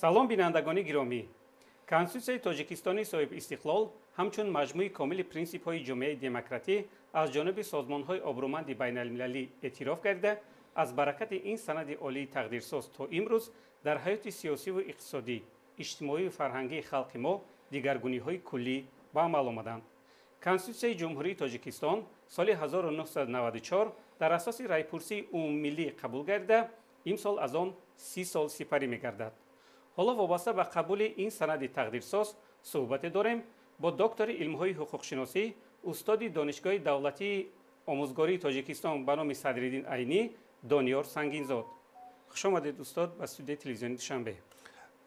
Салом, бинандагони гиромӣ! Конститутсияи Тоҷикистони соҳибистиқлол ҳамчун маҷмӯи комили принсипҳои ҷомеаи демократӣ аз ҷониби созмонҳои обрӯманди байналмилалӣ эътироф гардида, аз баракати ин санади олии тақдирсоз то имрӯз дар ҳаёти сиёсиву иқтисодӣ, иҷтимоию фарҳангии халқи мо дигаргуниҳои куллӣ ба амал омаданд. Конститутсияи Ҷумҳурии Тоҷикистон соли 1994 дар асоси райпурсии умумимиллӣ қабул гардида, имсол аз он 30 сол сипарӣ мегардад. Ҳоло вобаста ба қабули ин санади тақдирсоз суҳбате дорем бо доктори илмҳои ҳуқуқшиносӣ, устоди Донишгоҳи давлатии омӯзгории Тоҷикистон ба номи Садриддин Айнӣ Дониёр Сангинзод. Хуш омадед, устод, ба студияи телевизиони Душанбе.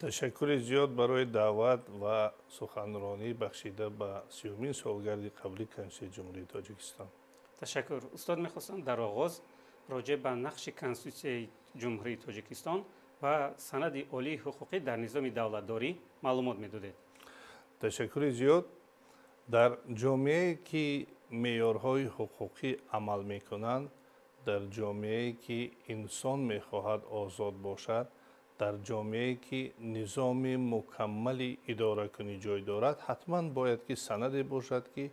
Ташаккури зиёд барои даъват ва суханронӣ бахшида ба 30-умин солгарди қабули Конститутсияи Ҷумҳурии Тоҷикистон. Ташаккур, устод. Мехостам дар оғоз роҷеъ ба нақши Конститутсияи Ҷумҳурии Тоҷикистон ва санади олии ҳуқуқӣ дар низоми давлатдорӣ маълумот медодед. Ташаккури зиёд. Дар ҷомеае, ки меъёрҳои ҳуқуқӣ амал мекунанд, дар ҷомеае, ки инсон мехоҳад озод бошад, дар ҷомеае, ки низоми мукаммали идоракунӣ ҷой дорад, ҳатман бояд ки санаде бошад, ки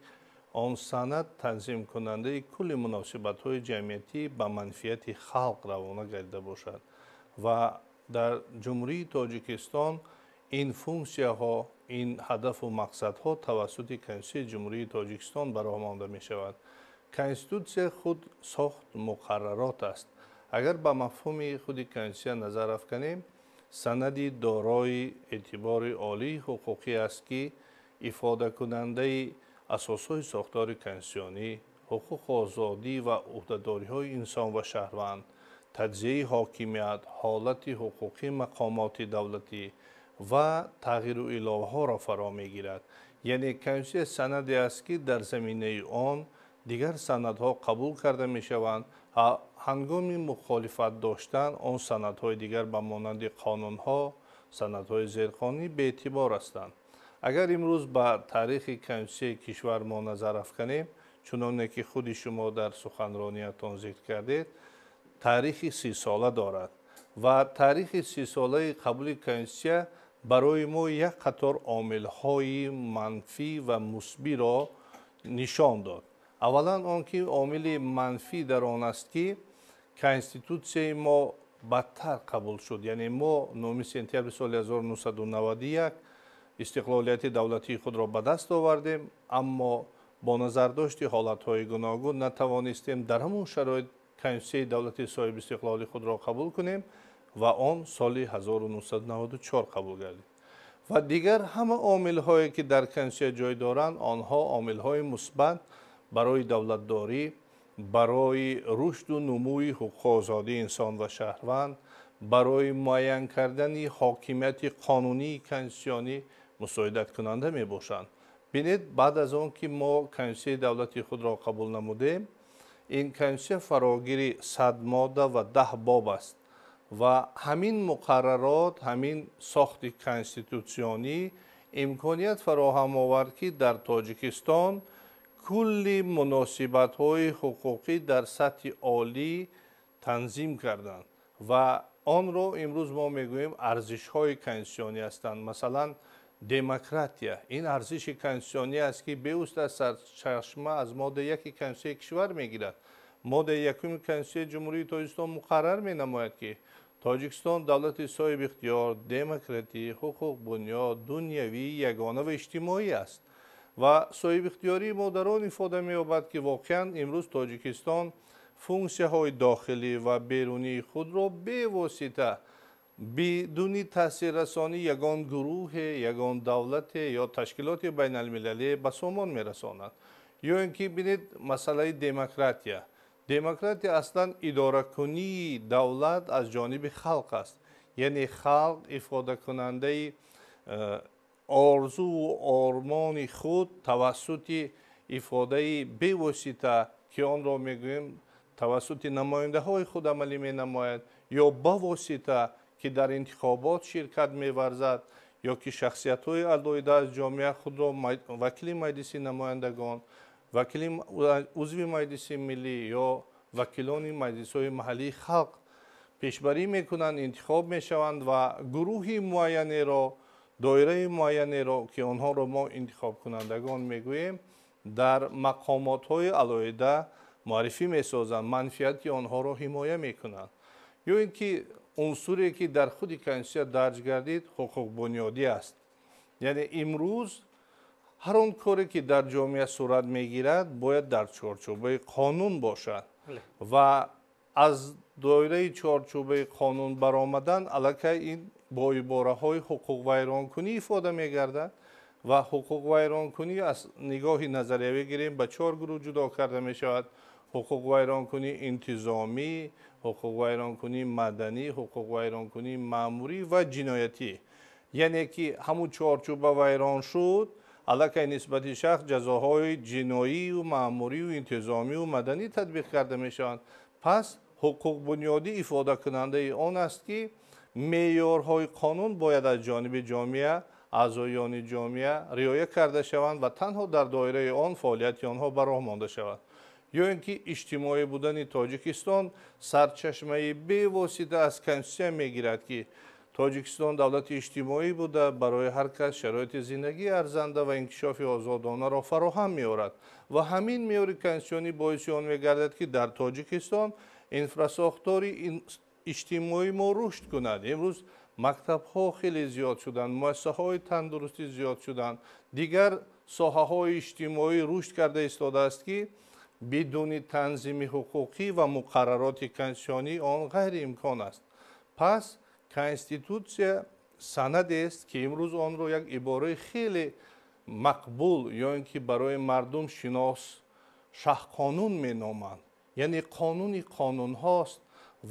он санад танзимкунандаи кулли муносибатҳои ҷамъиятӣ ба манфиати халқ равона гардида бошад. Ва дар Ҷумҳурии Тоҷикистон ин функсияҳо, ин ҳадафу мақсадҳо тавассути Конститутсияи Ҷумҳурии Тоҷикистон ба роҳ монда мешавад. Конститутсия худ сохт муқаррарот аст. Агар ба мафҳуми худи конститутсия назар афканем, санади дорои эътибори олии ҳуқуқӣ аст, ки ифодакунандаи асосҳои сохтори конститутсионӣ, ҳуқуқу озодӣ ва ӯҳдадориҳои инсон ва шаҳрванд, таҷзияи ҳокимият, ҳолати ҳуқуқии мақомоти давлатӣ ва тағйиру иловаҳоро фаро мегирад. Яъне конститутсия санаде аст, ки дар заминаи он дигар санадҳо қабул карда мешаванд. Ҳангоми мухолифат доштан он санадҳои дигар ба монанди қонунҳо, санадҳои зерқонунӣ беэътибор ҳастанд. Агар имрӯз ба таърихи конститутсияи кишвар мо назар афканем, чуноне ки худи шумо дар суханрониятон зикр кардед, таърихи 30-сола дорад ва таърихи 30-солаи қабули конститутсия барои мо як қатор омилҳои манфӣ ва мусбиро нишон дод. Аввалан, он ки омили манфӣ дар он аст, ки конститутсияи мо бадтар қабул шуд. Яъне мо 9 сентябри соли 1991 истиқлолияти давлатии худро ба даст овардем, аммо бо назардошти ҳолатҳои гуногун натавонистем дар ҳамон шароит конститутсияи давлати соҳибистиқлоли худро қабул кунем ва он соли 1994 қабул гардид. Ва дигар ҳама омилҳое, ки дар конститутсия ҷой доранд, онҳо омилҳои мусбат барои давлатдорӣ, барои рушду нумӯи ҳуқуқу озодии инсон ва шаҳрванд, барои муайян кардани ҳокимияти қонунии конститутсионӣ мусоидаткунанда мебошанд. Бинед, баъд аз он ки мо конститутсияи давлати худро қабул намудем, ин конститутсия фарогири 100 модда ва 10 боб аст ва ҳамин муқаррарот, ҳамин сохти конститутсионӣ имконият фароҳам овард, ки дар Тоҷикистон кулли муносибатҳои ҳуқуқӣ дар сатҳи олӣ танзим карданд ва онро имрӯз мо мегӯем арзишҳои конститутсионӣ ҳастанд. Масалан, демократия ин арзиши конститутсионӣ аст, ки бевосита сарчашма аз моддаи 1 конститутсияи кишвар мегирад. Моддаи 1 конститутсияи Ҷумҳурии Тоҷикистон муқаррар менамояд, ки Тоҷикистон давлати соҳибихтиёр, демократӣ, ҳуқуқбунёд, дунявӣ, ягона ва иҷтимоӣ аст. Ва соҳибихтиёрии мо дар он ифода меёбад, ки воқеан имрӯз Тоҷикистон функсияҳои дохилӣ ва берунии худро бевосита бидуни таъсиррасонии ягон гурӯҳе, ягон давлате ё ташкилоти байналмилалие ба сомон мерасонад. Ё ин ки бинед масъалаи демократия. Демократия аслан идоракунии давлат аз ҷониби халқ аст. Яъне халқ ифодакунандаи орзуву ормони худ тавассути ифодаи бевосита, ки онро мегӯем тавассути намояндаҳои худ амалӣ менамояд, ё ба восита, ки дар интихобот ширкат меварзад, ё ки шахсиятҳои алоҳида аз ҷомеа худро вакили Маҷлиси намояндагон, вакили узви Маҷлиси миллӣ ё вакилони маҷлисҳои маҳаллии халқ пешбарӣ мекунанд, интихоб мешаванд ва гурӯҳи муайянеро, доираи муайянеро, ки онҳоро мо интихобкунандагон мегӯем, дар мақомотҳои алоҳида муаррифӣ месозанд, манфиати онҳоро ҳимоя мекунанд. Ё ин ки унсуре, ки дар худи Конститутсия дарҷ гардид, ҳуқуқбунёдӣ аст. Яъне имрӯз ҳар он коре, ки дар ҷомеа сурат мегирад, бояд дар чорчӯбаи қонун бошад ва аз доираи чорчӯбаи қонун баромадан аллакай ин бо ибораҳои ҳуқуқвайронкунӣ ифода мегардад ва ҳуқуқвайронкунӣ аз нигоҳи назариявӣ гирем ба чор гурӯҳ ҷудо карда мешавад: ҳуқуқвайронкунии интизомӣ, ҳуқуқвайронкунии маданӣ, ҳуқуқвайронкунии маъмурӣ ва ҷиноятӣ. Яъне ки ҳамун чорчӯба вайрон шуд, аллакай нисбати шахс ҷазоҳои ҷиноию маъмурию интизомию маданӣ татбиқ карда мешаванд. Пас ҳуқуқбунёдӣ ифодакунандаи он аст, ки меъёрҳои қонун бояд аз ҷониби ҷомеа, аъзоёни ҷомеа риоя карда шаванд ва танҳо дар доираи он фаъолияти онҳо ба роҳ монда шавад. Ё ин ки иҷтимоӣ будани Тоҷикистон сарчашмаи бевосита аз Конститутсия мегирад, ки Тоҷикистон давлати иҷтимоӣ буда, барои ҳар кас шароити зиндагии арзанда ва инкишофи озодонаро фароҳам меорад. Ва ҳамин меъёри конститутсионӣ боиси он мегардад, ки дар Тоҷикистон инфрасохтори иҷтимоии мо рушд кунад. Имрӯз мактабҳо хеле зиёд шуданд, муассисаҳои тандурустӣ зиёд шуданд, дигар соҳаҳои иҷтимоӣ рушд карда истодааст, ки бидуни танзими ҳуқуқӣ ва муқаррароти конститутсионӣ он ғайриимкон аст. Пас Конститутсия санадест, ки имрӯз онро як ибораи хеле мақбул ё ин ки барои мардум шинос шаҳқонун меноманд. Яъне қонуни қонунҳост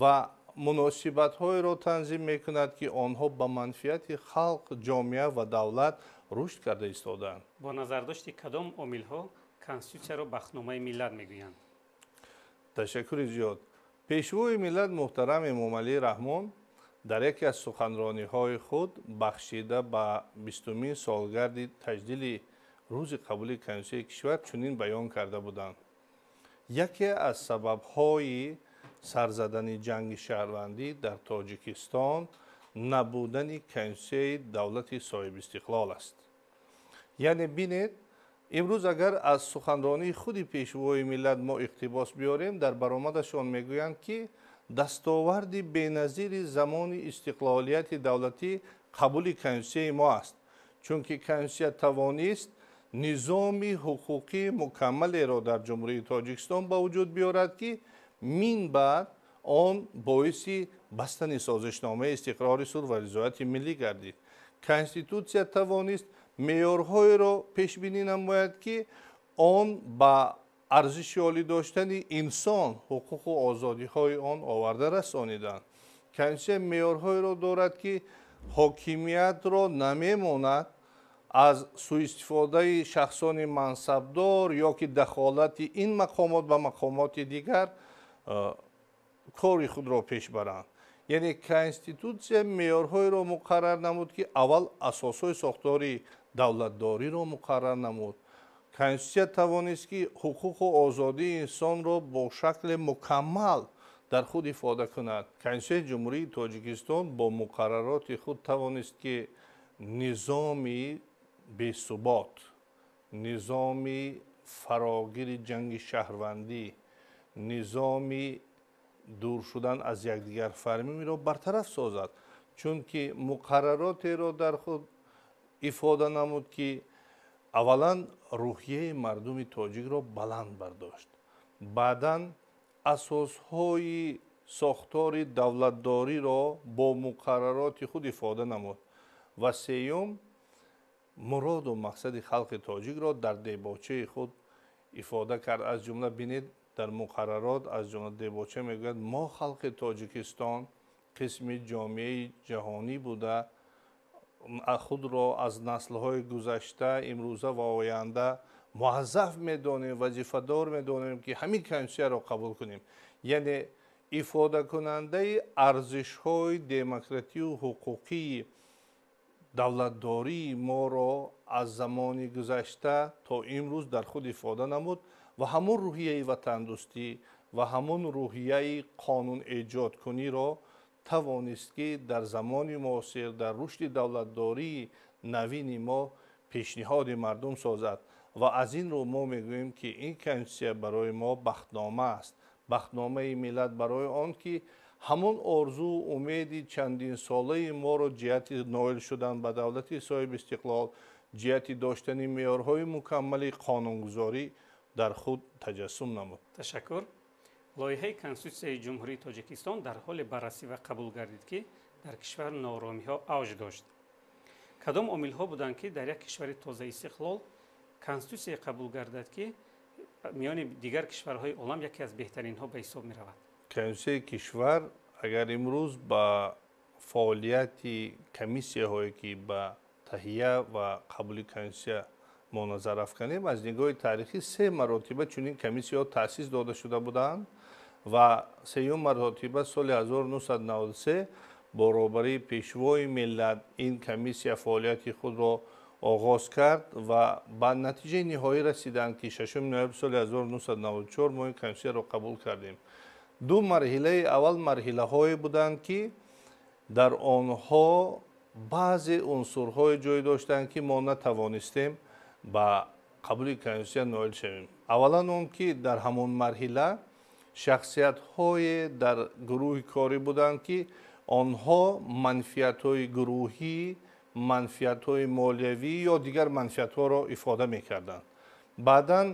ва муносибатҳоеро танзим мекунад, ки онҳо ба манфиати халқ, ҷомеа ва давлат рушд карда истодаанд. Бо назардошти кадом омилҳо Конститутсияро бахтномаи миллат мегӯянд? Ташаккури зиёд. Пешвои миллат муҳтарам Эмомалӣ Раҳмон дар яке аз суханрониҳои худ, бахшида ба 20-умин солгарди таҷдиди рӯзи қабули Конститутсияи кишвар, чунин баён карда буданд: яке аз сабабҳои сарзадани ҷанги шаҳрвандӣ дар Тоҷикистон набудани Конститутсияи давлати соҳибистиқлол аст. Яъне бинед, имрӯз агар аз суханронии худи пешвои миллат мо иқтибос биёрем, дар баромадашон мегӯянд, ки дастоварди беназири замони истиқлолияти давлатӣ қабули Конститутсияи мо аст, чунки Конститутсия тавонист низоми ҳуқуқии мукаммалеро дар Ҷумҳурии Тоҷикистон ба вуҷуд биёрад, ки мин баъд он боиси бастани созишномаи истиқрори сулҳ ва ризояти миллӣ гардид. Конститутсия тавонист меъёрҳоеро пешбинӣ намояд, ки он ба арзиши олӣ доштани инсон, ҳуқуқу озодиҳои он оварда расониданд. Конститутсия меъёрҳоеро дорад, ки ҳокимиятро намемонад аз суистифодаи шахсони мансабдор ё ки дахолати ин мақомот ба мақомоти дигар кори худро пеш баранд. Яъне Конститутсия меъёрҳоеро муқаррар намуд, ки аввал асосҳои сохтори давлатдориро муқаррар намуд. Конститутсия тавонист, ки ҳуқуқу озодии инсонро бо шакли мукаммал дар худ ифода кунад. Конститутсияи Ҷумҳурии Тоҷикистон бо муқаррароти худ тавонист, ки низоми бесубот, низоми фарогири ҷанги шаҳрвандӣ, низоми дур шудан аз якдигарфармиро бартараф созад, чунки муқарраротеро дар худ ифода намуд, ки аввалан рӯҳияи мардуми тоҷикро баланд бардошт, баъдан асосҳои сохтори давлатдориро бо муқаррароти худ ифода намуд ва сеюм муроду мақсади халқи тоҷикро дар дебочаи худ ифода кард. Аз ҷумла бинед, дар муқаррарот аз ҷумла дебоча мегӯяд: мо халқи Тоҷикистон қисми ҷомеаи ҷаҳонӣ буда, худро аз наслҳои гузашта, имрӯза ва оянда муаззаф медонем, вазифадор медонем, ки ҳамин конститутсияро қабул кунем. Яъне ифодакунандаи арзишҳои демократию ҳуқуқии давлатдории моро аз замони гузашта то имрӯз дар худ ифода намуд ва ҳамон рӯҳияи ватандӯстӣ ва ҳамон рӯҳияи қонунэҷодкуниро тавонист, ки дар замони муосир, дар рушди давлатдории навини мо пешниҳоди мардум созад. Ва аз ин рӯ мо мегӯем, ки ин конститутсия барои мо бахтнома аст, бахтномаи миллат, барои он ки ҳамон орзуу умеди чандинсолаи моро ҷиҳати ноил шудан ба давлати соҳибистиқлол, ҷиҳати доштани меъёрҳои мукаммали қонунгузорӣ дар худ таҷассум намуд. Ташаккур. Лоиҳаи Конститутсияи Ҷумҳурии Тоҷикистон дар ҳоле баррасӣ ва қабул гардид, ки дар кишвар нооромиҳо авҷ дошт. Кадом омилҳо буданд, ки дар як кишвари тозаистиқлол конститутсия қабул гардад, ки миёни дигар кишварҳои олам яке аз беҳтаринҳо ба ҳисоб меравад? Конститутсияи кишвар, агар имрӯз ба фаъолияти комиссияҳое, ки ба таҳия ва қабули конститутсия мо назар афканем, аз нигоҳи таърихӣ се маротиба чунин комиссияҳо таъсис дода шуда буданд ва сеюм маротиба соли 1993 бо роҳбарии Пешвои миллат ин комиссия фаъолияти худро оғоз кард ва ба натиҷаи ниҳоӣ расиданд, ки 6 ноябри соли 1994 мо ин конститутсияро қабул кардем. Ду марҳилаи аввал марҳилаҳое буданд, ки дар онҳо баъзе унсурҳое ҷой доштанд, ки мо натавонистем ба қабули конститутсия ноил шавем. Аввалан он ки дар ҳамон марҳила шахсиятҳое дар гурӯҳи корӣ буданд, ки онҳо манфиатҳои гурӯҳӣ, манфиатҳои молиявӣ ё дигар манфиатҳоро ифода мекарданд. Баъдан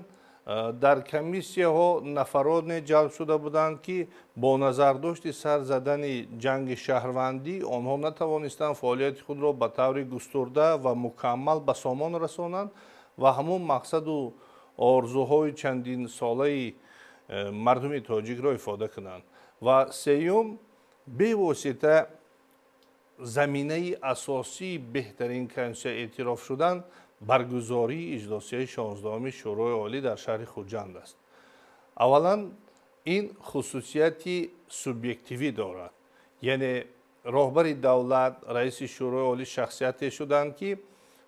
дар комиссияҳо нафароне ҷалб шуда буданд, ки бо назардошти сар задани ҷанги шаҳрвандӣ онҳо натавонистанд фаъолияти худро ба таври густурда ва мукаммал ба сомон расонанд ва ҳамон мақсаду орзуҳои чандинсолаи мардуми тоҷикро ифода кунанд. Ва сеюм, бевосита заминаи асосии беҳтарин конститутсия эътироф шудан баргузории иҷлосияи 16-уми Шӯрои Олӣ дар шаҳри Хуҷанд аст. Аввалан, ин хусусияти субъективӣ дорад, яъне роҳбари давлат, раиси Шӯрои Олӣ шахсияте шуданд, ки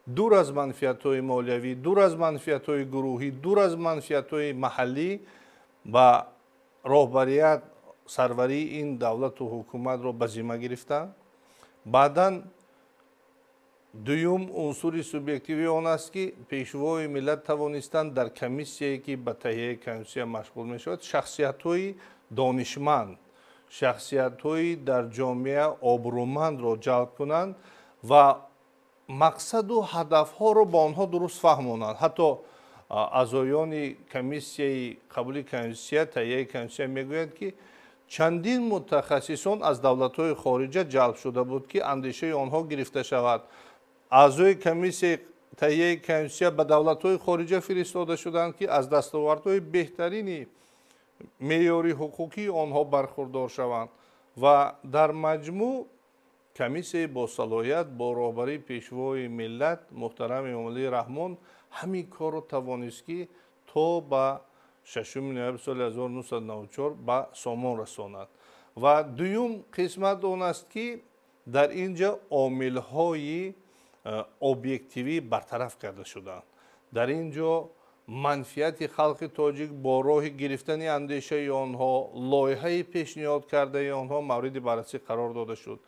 дур аз манфиатҳои молиявӣ, дур аз манфиатҳои гурӯҳӣ, дур аз манфиатҳои маҳаллӣ ба роҳбарият, сарварии ин давлату ҳукуматро ба зимма гирифтанд. Баъдан дуюм унсури субъективии он аст, ки Пешвои миллат тавонистанд дар комиссияе, ки ба таҳияи конститутсия машғул мешавад, шахсиятҳои донишманд, шахсиятҳои дар ҷомеа обрӯмандро ҷалб кунанд ва мақсаду ҳадафҳоро ба онҳо дуруст фаҳмонанд. Ҳатто аъзоёни комиссияи қабули конститутсия, таҳияи конститутсия мегӯянд, ки чандин мутахассисон аз давлатҳои хориҷа ҷалб шуда буд, ки андешаи онҳо гирифта шавад. Аъзои комиссияи таҳияи конститутсия ба давлатҳои хориҷа фиристода шуданд, ки аз дастовардҳои беҳтарини меъёри ҳуқуқии онҳо бархурдор шаванд. Ва дар маҷмӯъ комиссияи босалоҳият бо роҳбарии Пешвои миллат муҳтарам Эмомалӣ Раҳмон ҳамин корро тавонист, ки то ба 6 ноябри соли 1994 ба сомон расонад. Ва дуюм қисмат он аст, ки дар ин ҷо омилҳои объективӣ бартараф карда шуданд. Дар ин ҷо манфиати халқи тоҷик бо роҳи гирифтани андешаи онҳо, лоиҳаи пешниҳод кардаи онҳо мавриди баррасӣ қарор дода шуд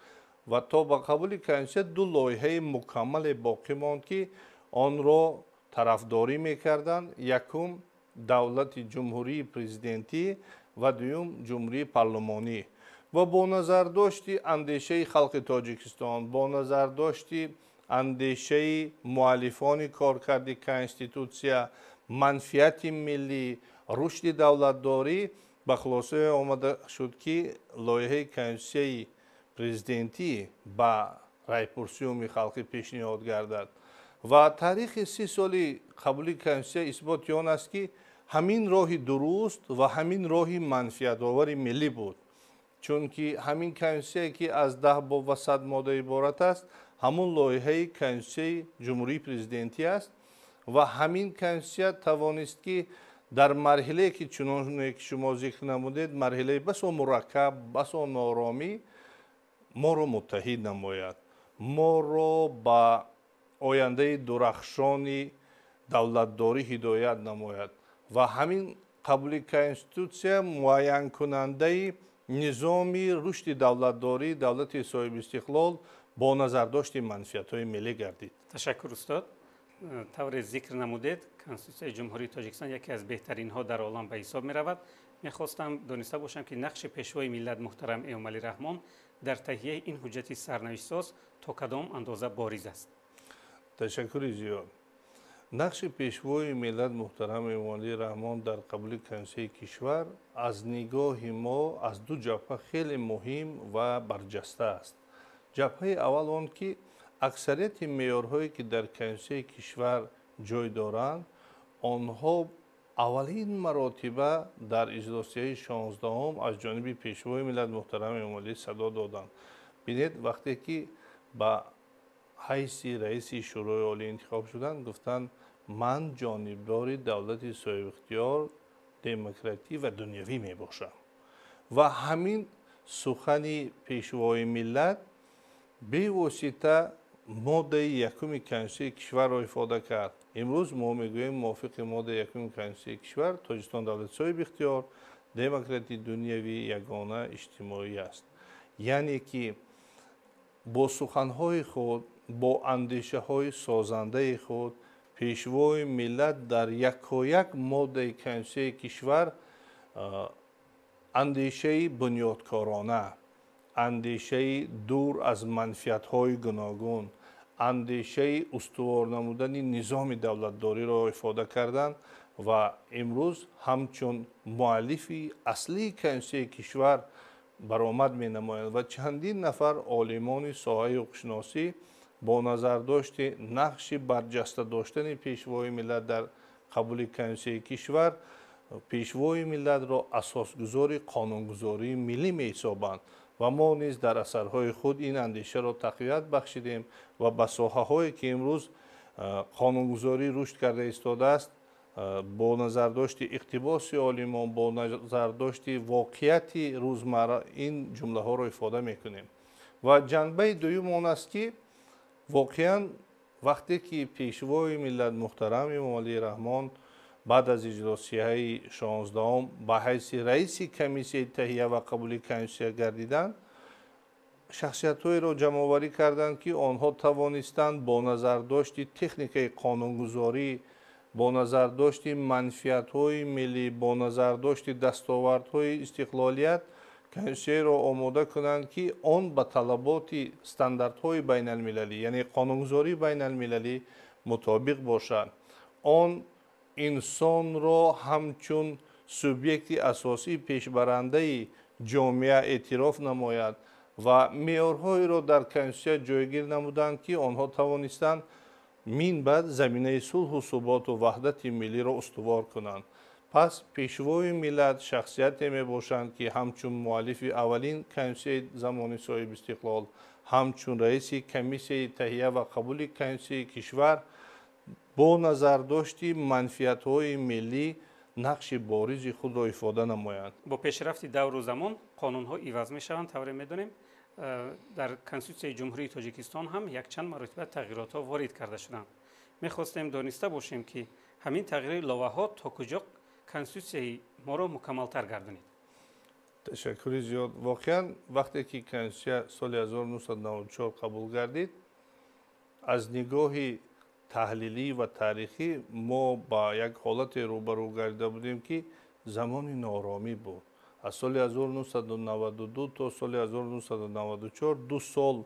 ва то ба қабули конститутсия ду лоиҳаи мукаммале боқӣ монд, ки онро тарафдорӣ мекарданд. Якум, давлати ҷумҳурии президентӣ ва дуюм, ҷумҳурии парлумонӣ. Ва бо назардошти андешаи халқи Тоҷикистон, бо назардошти андешаи муаллифони коркарди конститутсия, манфиати миллӣ, рушди давлатдорӣ ба хулосае омада шуд, ки лоиҳаи конститутсияи президентӣ ба райпурсии умумии халқӣ пешниҳод гардад. Ва таърихи 30 соли қабули конститутсия исботи он аст, ки ҳамин роҳи дуруст ва ҳамин роҳи манфиатовари миллӣ буд, чунки ҳамин конститутсия, ки аз 10 боб ва 100 модда иборат аст, ҳамон лоиҳаи конститутсияи ҷумҳурии президентӣ аст ва ҳамин конститутсия тавонист, ки дар марҳилае, ки чуноне ки шумо зикр намудед, марҳилаи басо мураккаб, басо нооромӣ, моро муттаҳид намояд, моро ба ояндаи дурахшони давлатдорӣ ҳидоят намояд. Ва ҳамин қабули конститутсия муайянкунандаи низоми рушди давлатдорӣ давлати соҳибистиқлол бо назардошти манфиатҳои миллӣ гардид. Ташаккур, устод. Тавре зикр намудед, Конститутсияи Ҷумҳурии Тоҷикистон яке аз беҳтаринҳо дар олам ба ҳисоб меравад. Мехостам дониста бошам, ки нақши Пешвои миллат муҳтарам Эмомалӣ Раҳмон дар таҳияи ин ҳуҷҷати сарнавиштсоз то кадом андоза бориз аст? Ташаккури зиёд. Нақши Пешвои миллат муҳтарам Эмомалӣ Раҳмон дар қабули Конститутсияи кишвар аз нигоҳи мо аз ду ҷабҳа хеле муҳим ва барҷаста аст. Ҷабҳаи аввал он ки аксарияти меъёрҳое ки дар Конститутсияи кишвар ҷой доранд, онҳо аввалин маротиба дар иҷлосияи 16-ум аз ҷониби Пешвои миллат муҳтарам Эмомалӣ садо доданд. Бинед, вақте ки ба ҳайси раиси Шӯрои Олӣ интихоб шуданд, гуфтанд: ман ҷонибдори давлати соҳибихтиёр, демократӣ ва дунявӣ мебошам. Ва ҳамин сухани Пешвои миллат бевосита моддаи якуми Конститутсияи кишварро ифода кард. Имрӯз мо мегӯем, мувофиқи моддаи якуми Конститутсияи кишвар Тоҷикистон давлати соҳибихтиёр, демократӣ, дунявӣ, ягона, иҷтимоӣ аст. Яъне ки бо суханҳои худ, бо андешаҳои созандаи худ Пешвои миллат дар якояк моддаи Конститутсияи кишвар андешаи бунёдкорона, андешаи дур аз манфиатҳои гуногун, андешаи устувор намудани низоми давлатдориро ифода карданд ва имрӯз ҳамчун муаллифи аслии Конститутсияи кишвар баромад менамоянд. Ва чандин нафар олимони соҳаи ҳуқуқшиносӣ бо назардошти нақши барҷаста доштани Пешвои миллат дар қабули Конститутсияи кишвар Пешвои миллатро асосгузори қонунгузории миллӣ меҳисобанд. Ва мо низ дар асарҳои худ ин андешаро тақвият бахшидем ва ба соҳаҳое ки имрӯз қонунгузорӣ рушд карда истодааст, бо назардошти иқтибоси олимон, бо назардошти воқеияти рӯзмарра ин ҷумлаҳоро ифода мекунем. Ва ҷанбаи дуюм он аст, ки воқеан вақте ки Пешвои миллат муҳтарам Эмомалӣ Раҳмон баъд аз иҷлосияи 16-ум ба ҳайси раиси комиссияи таҳия ва қабули Конститутсия гардиданд, шахсиятҳоеро ҷамъоварӣ карданд, ки онҳо тавонистанд бо назардошти техникаи қонунгузорӣ, бо назардошти манфиатҳои миллӣ, бо назардошти дастовардҳои истиқлолият Конститутсияро омода кунанд, ки он ба талаботи стандартҳои байналмилалӣ, яъне қонунгузории байналмилалӣ мутобиқ бошад. Он инсонро ҳамчун субъекти асосии пешбарандаи ҷомеа эътироф намояд ва меъёрҳоеро дар Конститутсия ҷойгир намуданд, ки онҳо тавонистанд мин баъд заминаи сулҳу суботу ваҳдати миллиро устувор кунанд. Пас Пешвои миллат шахсияте мебошанд, ки ҳамчун муаллифи аввалин Конститутсияи замони соҳибистиқлол, ҳамчун раиси комиссияи таҳия ва қабули Конститутсияи кишвар бо назардошти манфиатҳои миллӣ нақши боризи худро ифода намоянд. Бо пешрафти давру замон қонунҳо иваз мешаванд, тавре медонем. Дар Конститутсияи Ҷумҳурии Тоҷикистон ҳам якчанд маротиба тағйиротҳо ворид карда шуданд. Мехостем дониста бошем, ки ҳамин тағйири иловаҳо то куҷо Конститутсияи моро мукаммалтар гардонид? Ташаккури зиёд. Воқеан вақте ки Конститутсия соли 1994 қабул гардид, аз нигоҳи таҳлилӣ ва таърихӣ мо ба як ҳолате рӯбарӯ гардида будем, ки замони нооромӣ буд. Аз соли 1992 то соли 1994 ду сол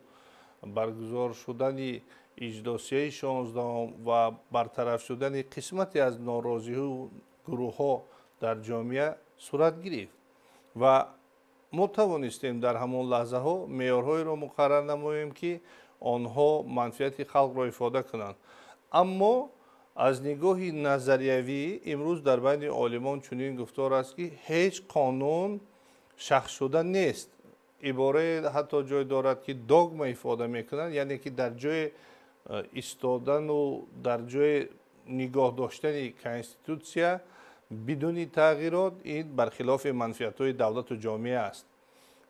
баргузор шудани иҷлосияи 16-ум ва бартараф шудани қисмате аз норозиҳу гурӯҳҳо дар ҷомеа сурат гирифт ва мо тавонистем дар ҳамон лаҳзаҳо меъёрҳоеро муқаррар намоем, ки онҳо манфиати халқро ифода кунанд. Аммо аз нигоҳи назариявӣ имрӯз дар байни олимон чунин гуфтор аст, ки ҳеҷ қонун шахсшуда нест. Иборае ҳатто ҷой дорад, ки догма ифода мекунанд, яъне ки дар ҷои истодану дар ҷои нигоҳ доштани Конститутсия бидуни тағйирот ин бархилофи манфиатҳои давлату ҷомеа аст.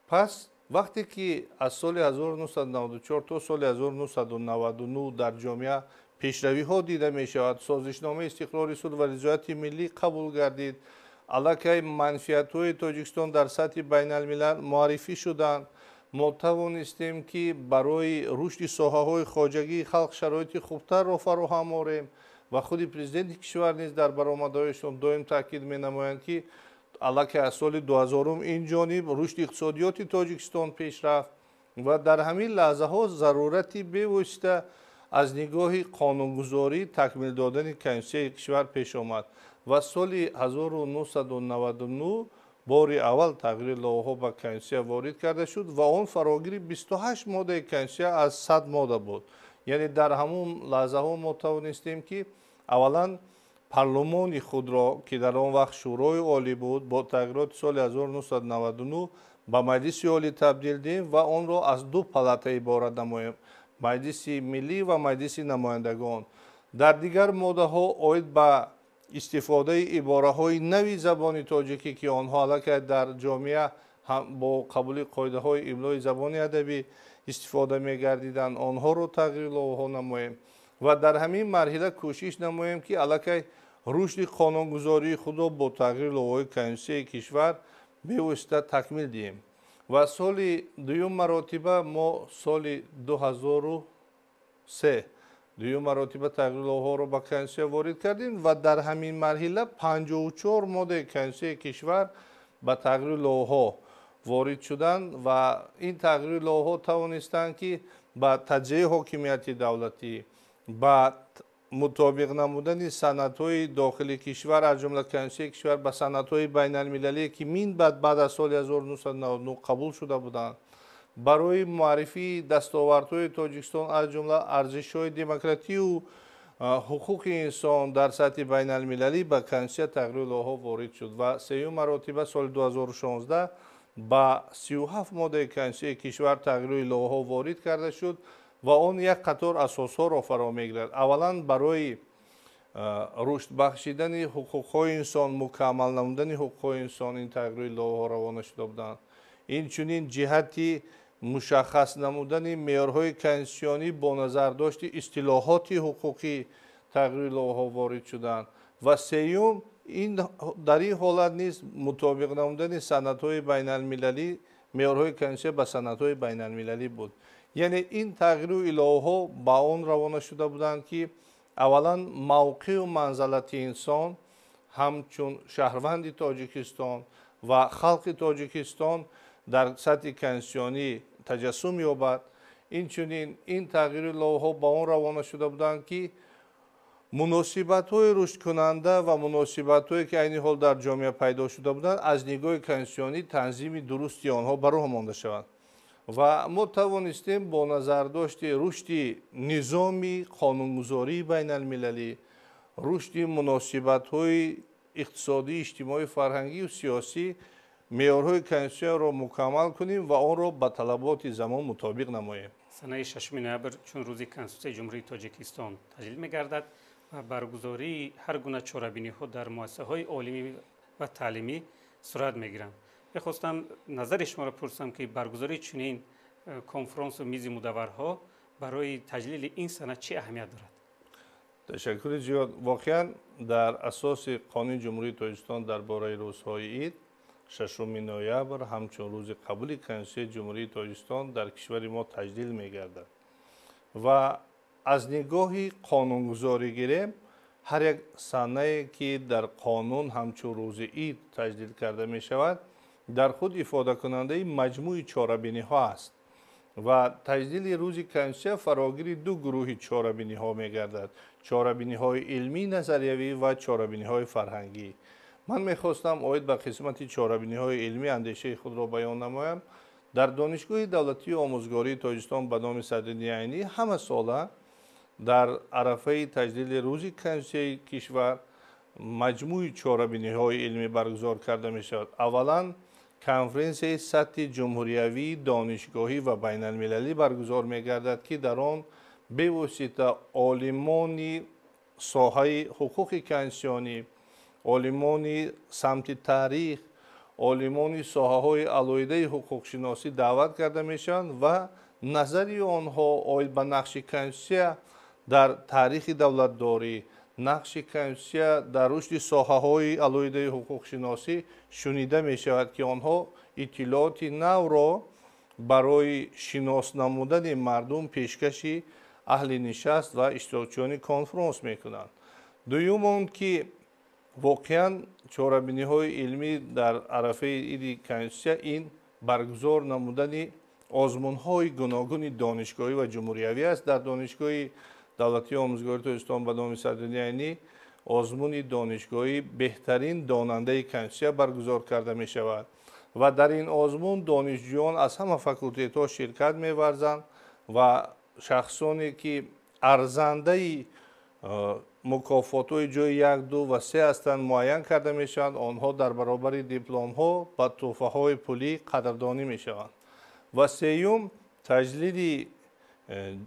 Пас вақте ки аз соли 1994 то соли 1999 дар ҷомеа пешравиҳо дида мешавад, созишномаи истиқрори сулҳ ва ризояти миллӣ қабул гардид, Аллакай манфиатҳои Тоҷикистон дар сатҳи байналмилал муаррифӣ шуданд. Мо тавонистем, ки барои рушди соҳаҳои хоҷагии халқ шароити хубтарро фароҳам орем ва худи президенти кишвар низ дар баромадҳояшон доим таъкид менамоянд, ки аллакай аз соли 2000 ин ҷониб рушди иқтисодиёти Тоҷикистон пеш рафт ва дар ҳамин лаҳзаҳо зарурати бевосита аз нигоҳи қонунгузорӣ такмил додани Конститутсияи кишвар пеш омад ва соли 1999 бори аввал тағйири иловаҳо ба Конститутсия ворид карда шуд ва он фарогири 28 моддаи Конститутсия аз 100 модда буд. Яъне дар ҳамон лаҳзаҳо мо тавонистем, ки аввалан парлумони худро, ки дар он вақт Шӯрои Олӣ буд, бо тағйироти соли 1999 ба Маҷлиси Олӣ табдил диҳем ва онро аз ду палата иборат намоем: Маҷлиси Миллӣ ва Маҷлиси Намояндагон. Дар дигар моддаҳо оид ба истифодаи ибораҳои нави забони тоҷикӣ, ки онҳо аллакай дар ҷомеа бо қабули қоидаҳои имлои забони адабӣ истифода мегардиданд, онҳоро тағйири иловаҳо намоем ва дар ҳамин марҳила кӯшиш намоем, ки аллакай рушди қонунгузории худро бо тағйири иловаҳои Конститутсияи кишвар бевосита такмил диҳем. Ва соли дуюм маротиба мо соли 2003 дуюм маротиба тағйири иловаҳоро ба Конститутсия ворид кардем ва дар ҳамин марҳила 54 моддаи Конститутсияи кишвар ба тағйири иловаҳо ворид шуданд ва ин тағйири иловаҳо тавонистанд, ки ба таҷзияи ҳокимияти давлатӣ, ба мутобиқ намудани санадҳои дохили кишвар, аз ҷумла Конститутсияи кишвар, ба санадҳои байналмилалие, ки мин баъд аз соли 1999 қабул шуда буданд, барои муаррифии дастовардҳои Тоҷикистон, аз ҷумла арзишҳои демократию ҳуқуқи инсон дар сатҳи байналмилалӣ ба Конститутсия тағйири иловаҳо ворид шуд. Ва сеюм маротиба соли 2016 ба 37 моддаи Конститутсияи кишвар тағйири иловаҳо ворид карда шуд ва он як қатор асосҳоро фаро мегирад. Аввалан, барои рушд бахшидани ҳуқуқҳои инсон, мукаммал намудани ҳуқуқҳои инсон ин тағйири иловаҳо равона шуда буданд. Инчунин ҷиҳати мушаххас намудани меъёрҳои конститутсионӣ бо назардошти истилоҳоти ҳуқуқӣ тағйири иловаҳо ворид шуданд. Ва сеюм, дар ин ҳолат низ мутобиқ намудани санадҳои байналмилалӣ, меъёрҳои конститутсия ба санадҳои байналмилалӣ буд. Яъне ин тағйиру иловаҳо ба он равона шуда буданд, ки аввалан мавқеу манзалати инсон ҳамчун шаҳрванди Тоҷикистон ва халқи Тоҷикистон дар сатҳи конститутсионӣ таҷассум ёбад. Инчунин ин тағйиру иловаҳо ба он равона шуда буданд, ки муносибатҳои рушдкунанда ва муносибатҳое, ки айни ҳол дар ҷомеа пайдо шуда буданд, аз нигоҳи конститутсионӣ танзими дурусти онҳо ба роҳ монда шаванд. Ва мо тавонистем бо назардошти рушди низоми қонунгузории байналмилалӣ, рушди муносибатҳои иқтисодӣ, иҷтимоӣ, фарҳангию сиёсӣ меъёрҳои конститутсияро мукаммал кунем ва онро ба талаботи замон мутобиқ намоем. Санаи 6 ноябр чун рӯзи Конститутсияи Ҷумҳурии Тоҷикистон таҷлил мегардад ва баргузории ҳар гуна чорабиниҳо дар муассисаҳои олимӣ ва таълимӣ сурат мегиранд. Мехостам назари шуморо пурсам, ки баргузории чунин конфронсу мизи мудавварҳо барои таҷлили ин сана чӣ аҳамият дорад? Ташаккури зиёд. Воқеан, дар асоси Қонуни Ҷумҳурии Тоҷикистон дар бораи рӯзҳои ид, 6 ноябр ҳамчун рӯзи қабули Конститутсияи Ҷумҳурии Тоҷикистон дар кишвари мо таҷлил мегардад. Ва аз нигоҳи қонунгузорӣ гирем, ҳар як санае, ки дар қонун ҳамчун рӯзи ид таҷлил карда мешавад, дар худ ифодакунандаи маҷмӯи чорабиниҳо аст ва таҷлили рӯзи Конститутсия фарогири ду гурӯҳи чорабиниҳо мегардад: чорабиниҳои илмӣ назариявӣ ва чорабиниҳои фарҳангӣ. Ман мехостам оид ба қисмати чорабиниҳои илмӣ андешаи худро баён намоям. Дар Донишгоҳи давлатии омӯзгории Тоҷикистон ба номи Садриддини Айнӣ ҳама сола дар арафаи таҷлили рӯзи Конститутсияи кишвар маҷмӯи чорабиниҳои илмӣ баргузор карда мешавад. Аввалан, конференсияи сатҳи ҷумҳуриявии донишгоҳӣ ва байналмилалӣ баргузор мегардад, ки дар он бевосита олимони соҳаи ҳуқуқи конститутсионӣ, олимони самти таърих, олимони соҳаҳои алоҳидаи ҳуқуқшиносӣ даъват карда мешаванд ва назари онҳо оид ба нақши конститутсия дар таърихи давлатдорӣ, Нақши конститутсия дар рушди соҳаҳои алоҳидаи ҳуқуқшиносӣ шунида мешавад, ки онҳо иттилооти навро барои шинос намудани мардум пешкаши аҳли нишаст ва иштирокчиёни конфронс мекунанд. Дуюм он ки воқеан чорабиниҳои илмӣ дар арафаи иди конститутсия ин баргузор намудани озмунҳои гуногуни донишгоҳӣ ва ҷумҳуриявӣ аст. Дар Донишгоҳи давлатии омӯзгории Тоҷикистон ба номи Садриддин Айнӣ озмуни донишгоҳӣ беҳтарин донандаи конститутсия баргузор карда мешавад ва дар ин озмун донишҷӯён аз ҳама факултетҳо ширкат меварзанд ва шахсоне ки арзандаи мукофотҳои ҷои 1, 2 ва 3 ҳастанд муайян карда мешаванд. Онҳо дар баробари дипломҳо ба тӯҳфаҳои пулӣ қадрдонӣ мешаванд. Ва сеюм, таҷлили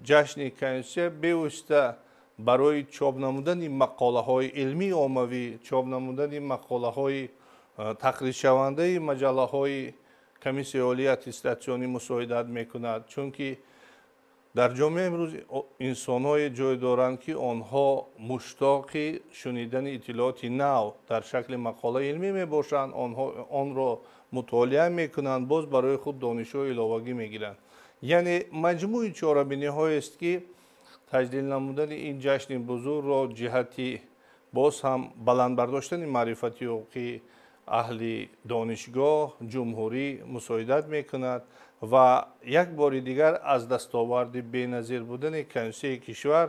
ҷашни конститутсия бевосита барои чоп намудани мақолаҳои илмии оммавӣ, чоп намудани мақолаҳои тақриршавандаи маҷаллаҳои Комиссияи олии аттестатсионӣ мусоидат мекунад, чунки дар ҷомеа имрӯз инсонҳое ҷой доранд, ки онҳо муштоқи шунидани иттилооти нав дар шакли мақолаи илмӣ мебошанд, онҳо онро мутолиа мекунанд, боз барои худ донишҳои иловагӣ мегиранд. Яъне маҷмӯи чорабиниҳоест, ки таҷлил намудани ин ҷашни бузургро ҷиҳати боз ҳам баланд бардоштани маърифати ҳуқуқии аҳли донишгоҳ, ҷумҳурӣ мусоидат мекунад ва як бори дигар аз дастоварди беназир будани конститутсияи кишвар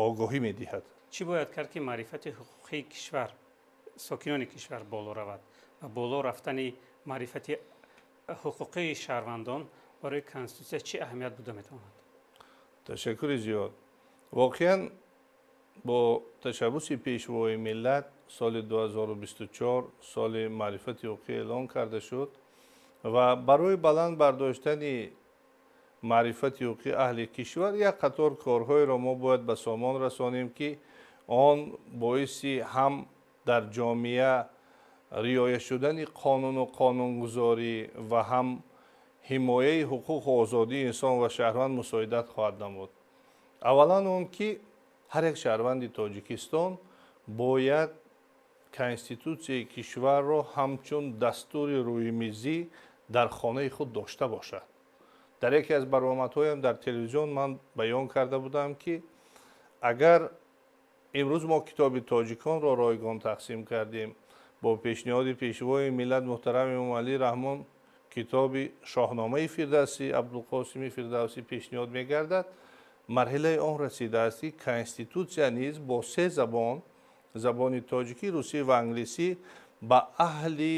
огоҳӣ медиҳад. Чӣ бояд кард, ки маърифати ҳуқуқии кишвар, сокинони кишвар боло равад ва боло рафтани маърифати ҳуқуқии шаҳрвандон барои конститутсия чӣ аҳамият буда метавонад? Ташаккури зиёд. Воқеан бо ташаббуси Пешвои миллат соли 2024 соли маърифати ҳуқуқӣ эълон карда шуд ва барои баланд бардоштани маърифати ҳуқуқии аҳли кишвар як қатор корҳоеро мо бояд ба сомон расонем, ки он боиси ҳам дар ҷомеа риоя шудани қонуну қонунгузорӣ ва ҳам ҳимояи ҳуқуқу озодии инсон ва шаҳрванд мусоидат хоҳад намуд. Аввалан он ки ҳар як шаҳрванди Тоҷикистон бояд конститутсияи кишварро ҳамчун дастури рӯймизӣ дар хонаи худ дошта бошад. Дар яке аз баромадҳоям дар телевизион ман баён карда будам, ки агар имрӯз мо китоби тоҷиконро ройгон тақсим кардем, бо пешниҳоди Пешвои миллат муҳтарам Эмомалӣ Раҳмон китоби Шоҳномаи Фирдавсӣ Абдулқосими Фирдавсӣ пешниҳод мегардад, марҳилаи он расидааст, ки конститутсия низ бо се забон, забони тоҷикӣ, русӣ ва англисӣ, ба аҳли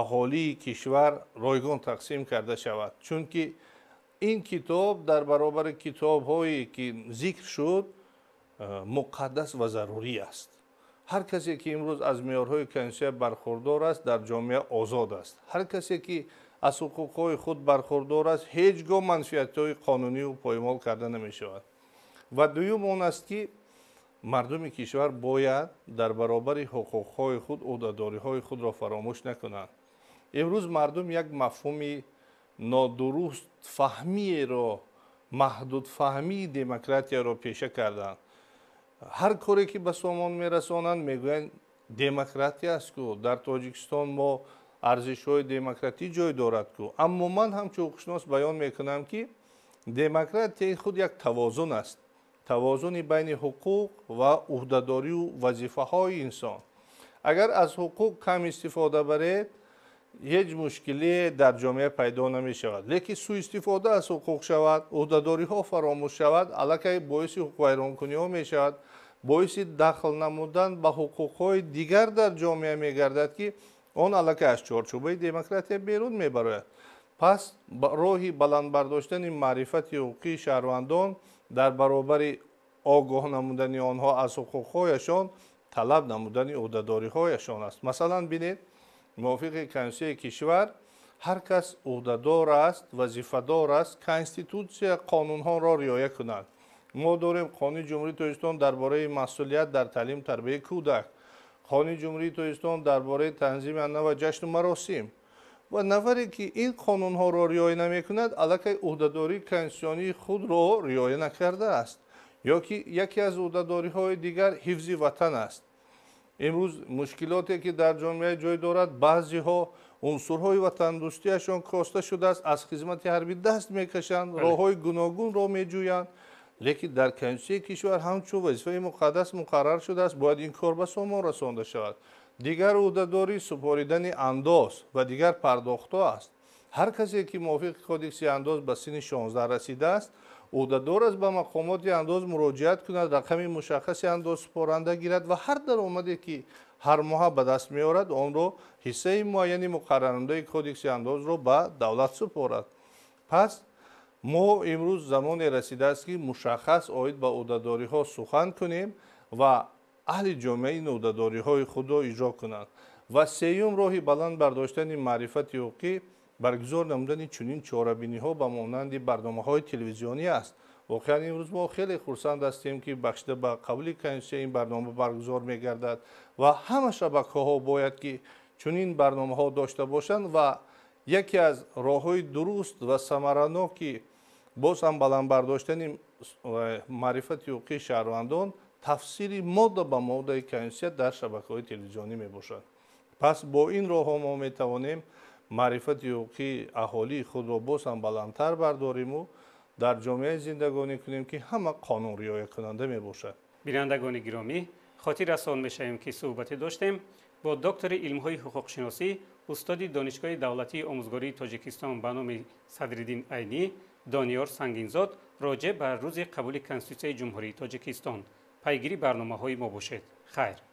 аҳолии кишвар ройгон тақсим карда шавад. Чунки ин китоб дар баробари китобҳое ки зикр шуд муқаддас ва зарурӣ аст. Ҳар касе ки имрӯз аз меъёрҳои конститутсия бархурдор аст, дар ҷомеа озод аст. Ҳар касе ки аз ҳуқуқҳои худ бархурдор аст, ҳеҷ гоҳ манфиатҳои қонунии ӯ поймол карда намешавад. Ва дуюм он аст, ки мардуми кишвар бояд дар баробари ҳуқуқҳои худ ӯҳдадориҳои худро фаромӯш накунанд. Имрӯз мардум як мафҳуми нодуруст фаҳмиеро, маҳдудфаҳмии демократияро пеша карданд. Ҳар коре ки ба сомон мерасонанд, мегӯянд демократия аст ку, дар Тоҷикистон мо арзишҳои демократӣ ҷой дорад ку. Аммо ман ҳамчун ҳуқуқшинос баён мекунам, ки демократия худ як тавозун аст, тавозуни байни ҳуқуқ ва ӯҳдадорию вазифаҳои инсон. Агар аз ҳуқуқ кам истифода баред, ҳеҷ мушкилие дар ҷомеа пайдо намешавад. Лекин суистифода аз ҳуқуқ шавад, ӯҳдадориҳо фаромӯш шавад, аллакай боиси ҳуқуқвайронкуниҳо мешавад, боиси дахл намудан ба ҳуқуқҳои дигар дар ҷомеа мегардад, ки он аллакай аз чорчӯбаи демократия берун мебарояд. Пас роҳи баланд бардоштани маърифати ҳуқуқии шаҳрвандон дар баробари огоҳ намудани онҳо аз ҳуқуқҳояшон талаб намудани ӯҳдадориҳояшон аст. Масалан, бинед, мувофиқи конститутсияи кишвар ҳар кас ӯҳдадор аст, вазифадор аст конститутсия, қонунҳоро риоя кунад. Мо дорем Қонуни Ҷумҳурии Тоҷикистон дар бораи масъулият дар таълиму тарбияи кӯдак, Қонуни Ҷумҳурии Тоҷикистон дар бораи танзими анъана ва ҷашну маросим. Ва нафаре ки ин қонунҳоро риоя намекунад, аллакай ӯҳдадории конститутсионии худро риоя накардааст. Ё ки яке аз ӯҳдадориҳои дигар ҳифзи ватан аст. Имрӯз мушкилоте ки дар ҷомеа ҷой дорад, баъзеҳо унсурҳои ватандӯстиашон коста шудааст, аз хизмати ҳарбӣ даст мекашанд, роҳҳои гуногунро меҷӯянд, лекин дар Конститутсияи кишвар ҳамчун вазифаи муқаддас муқаррар шудааст, бояд ин кор ба сомон расонда шавад. Дигар ӯҳдадорӣ супоридани андоз ва дигар пардохтҳо аст. Ҳар касе ки мувофиқи кодекси андоз ба синни 16 расидааст, ӯҳдадор аст ба мақомоти андоз муроҷиат кунад, рақами мушаххаси андозсупоранда гирад ва ҳар даромаде ки ҳар моҳа ба даст меорад, онро ҳиссаи муайяни муқаррарнамудаи кодекси андозро ба давлат супорад. Пас мо имрӯз замоне расидааст, ки мушаххас оид ба ӯҳдадориҳо сухан кунем ва аҳли ҷомеа ин ӯҳдадориҳои худро иҷро кунанд. Ва сеюм роҳи баланд бардоштани маърифати ҳуқуқӣ баргузор намудани чунин чорабиниҳо ба монанди барномаҳои телевизионӣ аст. Воқеан имрӯз мо хеле хурсанд ҳастем, ки бахшида ба қабули Конститутсия ин барнома баргузор мегардад ва ҳама шабакаҳо бояд ки чунин барномаҳо дошта бошанд ва яке аз роҳҳои дуруст ва самараноки боз ҳам баланд бардоштани маърифати ҳуқуқии шаҳрвандон тафсири модда ба моддаи Конститутсия дар шабакаҳои телевизионӣ мебошад. Пас бо ин роҳҳо мо метавонем маърифати ҳуқуқии аҳолии худро боз ҳам баландтар бардориму дар ҷомеаи зиндагонӣ кунем, ки ҳама қонун риоякунанда мебошад. Бинандагони гиромӣ, хотиррасон мешавем, ки суҳбате доштем бо доктори илмҳои ҳуқуқшиносӣ, устоди Донишгоҳи давлатии омӯзгории Тоҷикистон ба номи Садриддин Айнӣ, Дониёр Сангинзод, роҷеъ ба рӯзи қабули Конститутсияи Ҷумҳурии Тоҷикистон. Пайгири барномаҳои мо бошед. Хайр.